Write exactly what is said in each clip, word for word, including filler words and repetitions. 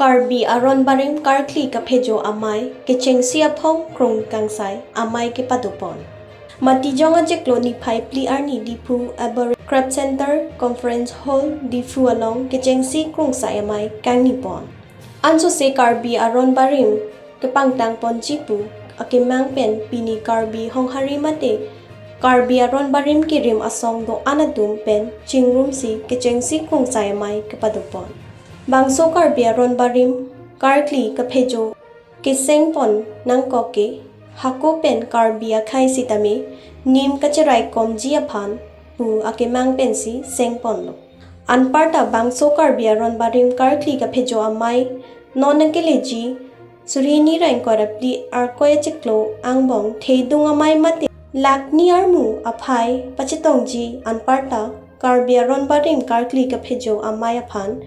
Karbi Aron Barim Karkli Kaphejo Amei kechengsi aphong krung kangsai amei kepadopon. Matijong achiklo niphai phli arni Diphu Aboriginal Craft Center Conference Hall Diphu along kechengsi krungsai amei kangnipon. Ansose Karbi Aron Barim kepangtangponji pu akemang pen pini Karbi Honghari mate Karbi Aron Barim kerim asong do-an atum pen chingrumsi kechengsi krungsai amei kepadopon. Bangso Karbi Aron Barim Karkli Kaphejo kesengpon nangkok ke hako pen Karbi akhei sitame nim kacheraikomji aphan pu akemang pensi sengponlo. Anparta bangso Karbi Aron Barim Karkli Kaphejo Amei non akeleji suri hini ra ingkoi ra phli Arkoi achiklo angbong thedung amei mate lakh ni armu aphai pachetongji anparta Karbi Aron Barim Karkli Kaphejo Amei aphan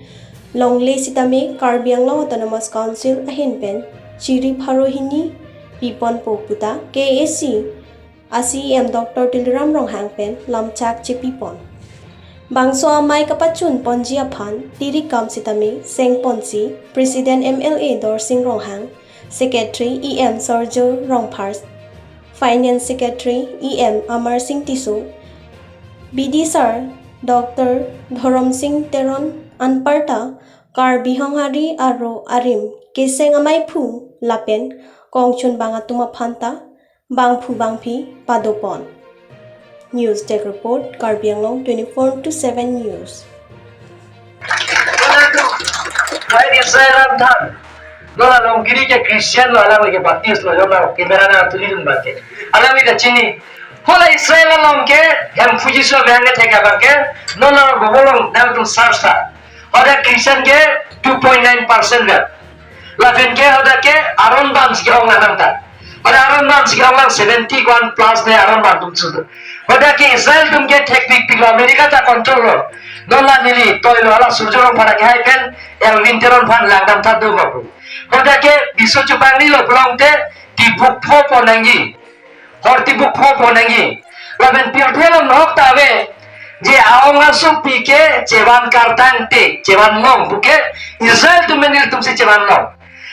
longle sitame Karbi Anglong Autonomous Council ahin pen chiri pharo hini piponpo puta K A A C a C E M Doctor Tuliram Ronghang pen lamchak chepipon. Bangso amei kapachunponji aphan tirikam sitame sengponsi President M L A Dorsing Ronghang, Secretary E M Sorjo Rongphar, Finance Secretary E M Amarsing Tisso, B D Sir Doctor Dhoromsing Teron anparta Karbi Honghari aro arim keseng ameiphu lapen kongchunbang atum aphanta bangphu bangphi padopon. News Desk Report, Karbi Anglong twenty-four into seven News. Hai Israel an than. Nola Longkiri ke Christian lo, alangli ke Baptist lo, jona camera na tulidun bate. Alangli ta chini. Hala Israel along ke Hemphu Jisu abang ke thek abang ke, nola Google along nangtum search ta. Hadak Christian ke two point nine percent ver. Lapen ke hadak ke Aron Bam si ke-ong lang ta. Hadak Aron Bam si ke-ong lang seventy one plus ne Aron Bam atum sudu. Hadak ke Israel atum ke thekpikpik lo, America ta control lo. Nola neli toi lo, hala Surjo Rongphar kehai pen Elwin Teron aphan langdam tha do bapu. Hadak ke biso chupangni lo pulote tibuk pho pon nangji. Hor tibuk pho pon nangji. Lapen pirthe along nok ta ave. Je a-ong asopi ke chevan kartang te, chevan long pu ke Israel atum men nelitum si chevan long.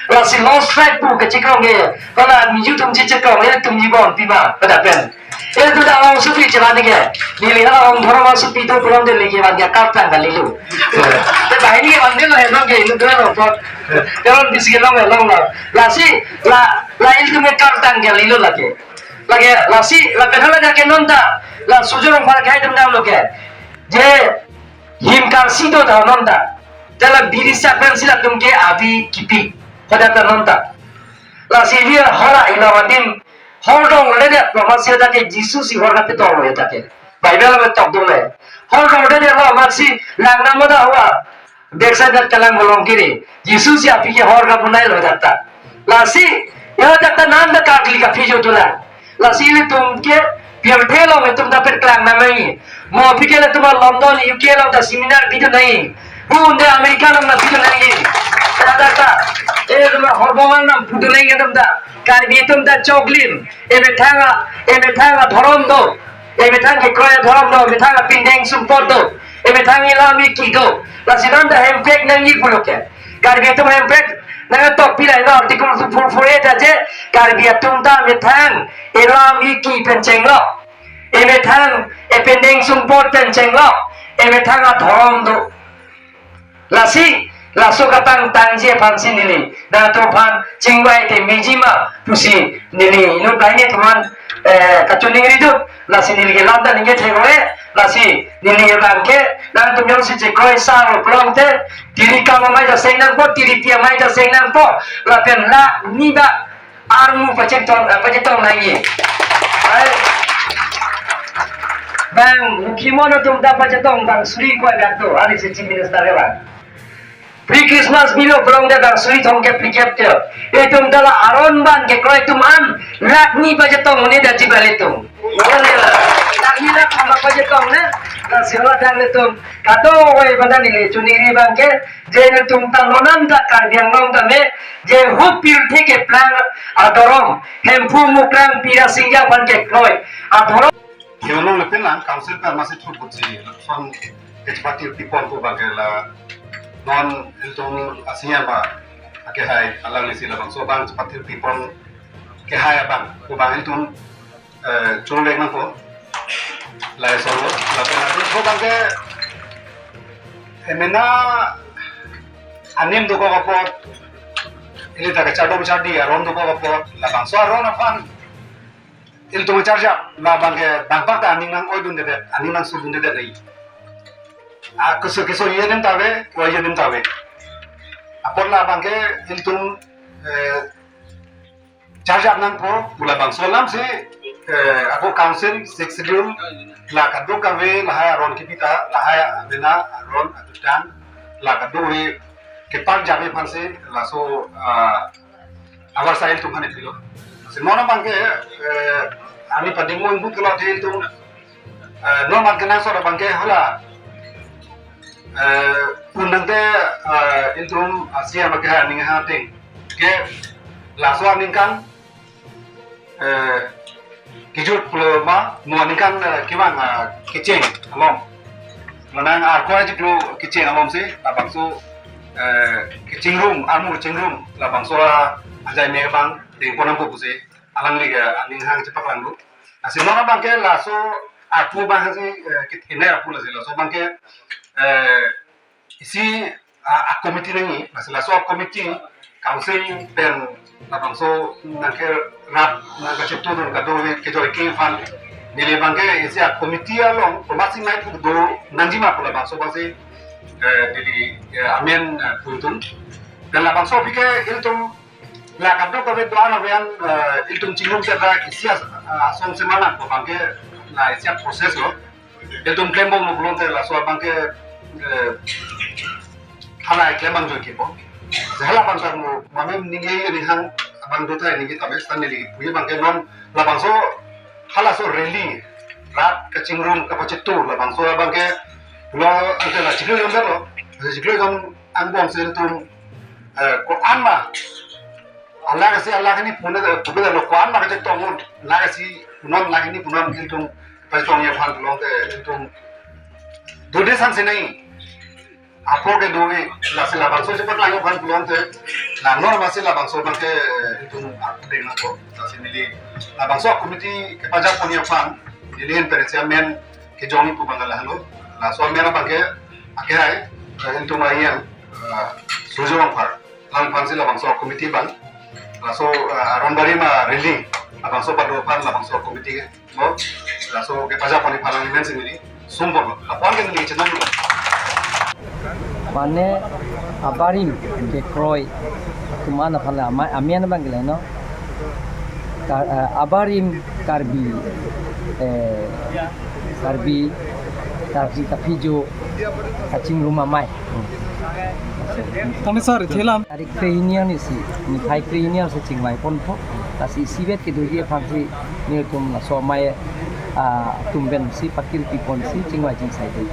Lasi long strike pu ke chekrong ke, hala miju atum si chekrong, nelitum jibon pima, pada pen. Nelitum ta a-ong asopi chevan ke. Neli hala ong dhorom asopi do pulote neli kevan ke kartang kalilo. Te banghini ke van de lo, he long ke, inu do lo, pot. Teron bisi ke long, he long lo. Lasi, la, la ilitum ke kartang kalilo lake. Lake, lasi, lapen hala jake non ta, la Surjo Rongphar kehai atum damlo ke. Je, him karsi do ta non ta. Te la biri sak pen si latum ke abi kipi. Hadak ta non ta. Lasi ilitum hala ila wadim, hor dong le de, prophecy ta ke Jisu si hor kapetong lo ta ke. Bible along tok dong le. Hor dong le de lo, masi, lang nama da hua. Backside nat kalang bolong kiri. Jisu si api ke hor kabonai lo hadak ta. Lasi, ya hadak ta nanda Karkli Kaphejo dolang. Lasi ilitum ke pirthe along itum ta pet klang namai. Mo api ke ilitum London, U K along ta seminar pidun nai. Hunde America along ta pidun nai. Hadak ta. Eh, itum horbongal nam pudun nai itum ta. Karbi atum ta choklim. Emethang a, emethang adhorom do. Emethang kekroi adhorom do, emethang apindeng sumpot do, emethang ilam iki do. Lasi non ta hemprek nangji pulo ke. Karbi atum hemprek nangtok pila ino Article two four four A ta je, Karbi atum ta emethang ilam iki pen chenglo. Emethang epindeng sumpot pen chenglo. Emethang adhorom do. Lasi, laso katangtangji aphan si neli, nangtum aphan chingvai te meji ma pusi neli inut laini atum aphan, eh, kachiningri do, lasi neli ke lam ta ningje thek-oi, lasi neli abang ke, nangtum jongsi chekroi sa lo pulote, tiri kam amei ta seng nangpo, tiri pi amei ta seng nangpo, lapen lakh ni bak armu pachetong, eh, pachetong nangji. Ai. Bang, mukhimon atum ta pachetong, bang suri koi bak do, ari si Chief Minister ke bang. Pre-Christmas bilo pulote bang suri thomkep phlikep te. Itum ta la Aron Bam kekroi atum an, lakh ni pachetong un-e daji bali atum. Lakh ni lakh thom pachetong ne, la sirla dang atum. Kadokave pada neli chiningri abang ke, je netum ta lonang ta Karbi Anglong ta me, je hu pirthe keplang adhorom, Hemphu Mukrang Pi Rasingja aphan kekroi adhorom. Kevelo lepen lang council pen masi thuput si son kechepati pipon ko bangke la Non ilitum a-CEM akehai alanglisi labangso abang chepathir pipon kehai abang, pu abang ilitum, eh, chungrek nangpo. Lahai solo, lapen ilitum abangke emena anim dokok apot, ili ta kechardom chardi aron dokok apot, labangso aron aphan ilitum charjap, labangke bangpak ta aning nang-oidundedet, aning nangsodundedet lagi. A, keso keso anim ta ave, keso anim ta ave. Apot labangke ilitum, eh, charjap nangpo, pu labangso alamsi, eh, ako council, Sixth Schedule, la kadokave, lahai aron kipi ta, lahai amena aron adutang, la kadokave keparjapji aphansi, laso, ah, awarsa ilitum aphan pilo. Si non abangke, eh, ani pading mo input kelo di ilitum, eh, non abangke nangsot abangke hala, eh, undangte, eh, ilitum a-CEM akehai aning hang ateng ke laso aningkan, eh, kejut pulo ma, mo aningkan, eh, kevang, eh, kecheng along. Manang arkoi ajiklo kecheng alongsi, labangso, eh, kechingrum, armu kechingrum, labangso, ah, ajai me abang, dengpon nangpo pusi, alangli ke aning hang chepaklanglo. Lasi non abangke laso arpu abangsi, eh, kethenei arpu lasi, laso abangke, eh, isi a, a-committee nangji, lasi laso a-committee, council pen labangso nangkerap nangkachetongdun kadokave kejor kejor aphan, neli abangke isi a-committee along komatsi mei pu do nangji ma pu labangso abangsi, eh, neli, eh, amen, eh, pu ingtung. Pen labangso aphi ke ilitum la kadokave do-an avian, eh, ilitum chingrumset ra isi as-, ah, asong semalang pu abangke la isi a-process lo. Ilitum klembomlo pulote laso abangke, eh, hala klem abang joike po. Hala abang ta mo mame ningje aning hang abang do tahai ningje tame stan neli puji abangke non labangso halaso rally, rat kachingrum kapachetu labangso abangke pulo ante la chiklo jom lo, chiklo jom angbongsi ilitum, eh, ko-an ma, alangsi alangni pune, eh, pune lo ko-an ma kachetong un, alangsi punon alangni punon ilitum pachetongji aphan pulote ilitum dode sangse nai. Apor kedo-i, lasi labangso chepaklangji aphan pulote, la non masi labangso abangke, eh, ilitum akudeng nangpo. Lasi neli labangso committee kepajapponji aphan, neli ahin pen isi amen kejongji pu abang lahelo. Laso amen abangke akehai, eh, ilitum ayan, eh, Surjya Rongphar. Lang aphansi labangso committee abang. Laso, eh, aron barim a-rally, labangso pado aphan labangso committee ke. Bo, laso kepajapponji aphan amen si neli sumpon. Lapu-an ke neli chenam. Mane abarim kekroi atum an aphan la ama-, amen abangke leno. Ka-, eh, abarim Karbi, eh, Karbi, Karbi kaphijo kachingrum amei. Tangte sir, thelam. Tarik krehini arni si, niphai krehini arni si chingvaiponpo. Lasi isivet kedoji aphansi nelitum laso amei, ah, atum pensi pakirpiponsi chingvai chingsaide.